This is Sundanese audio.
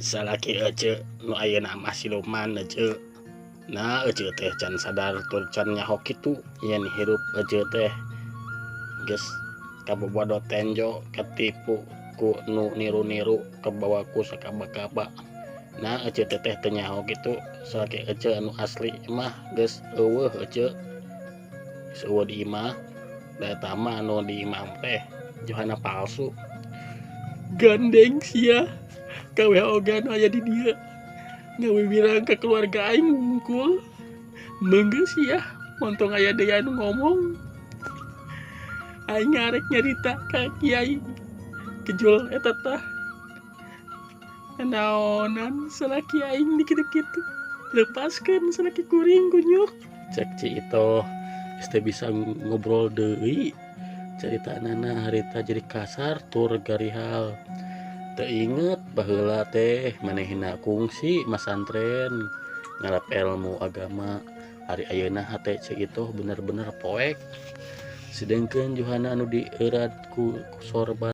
Salaki ece nu ayeuna mah siluman ece. Nah, ece teh can sadar tur can nyaho kitu yen hirup ece teh geus kabobodo tenjo, katipu ku nu niru-niru, kabawa ku sakaba-kaba. Nah, ece teh teu nyaho kitu salaki ece anu asli mah geus eueuh ece. Geus eueuh di imah. Da eta mah anu di imah teh Johana palsu. Gandeng sia kabeh oge anu aya di dieu ngawiwirang ka keluarga aing wungkul. Meunggeus sia montong aya deui anu ngomong. Aing arek nyarita ka Kiai Kejul eta tah. Naonan salaki aing di kitu-kitu. Lepaskeun salaki kuring kunyuk. Cek Ci Itoh geus teu bisa ngobrol deui. Caritanana harita jadi kasar tur garihal. Teu inget baheula teh manehna kungsi masantren ngarap ilmu agama. Ari ayeuna hate Ci Itoh bener-bener poek. Sedengkeun Johana anu dierat ku sorban.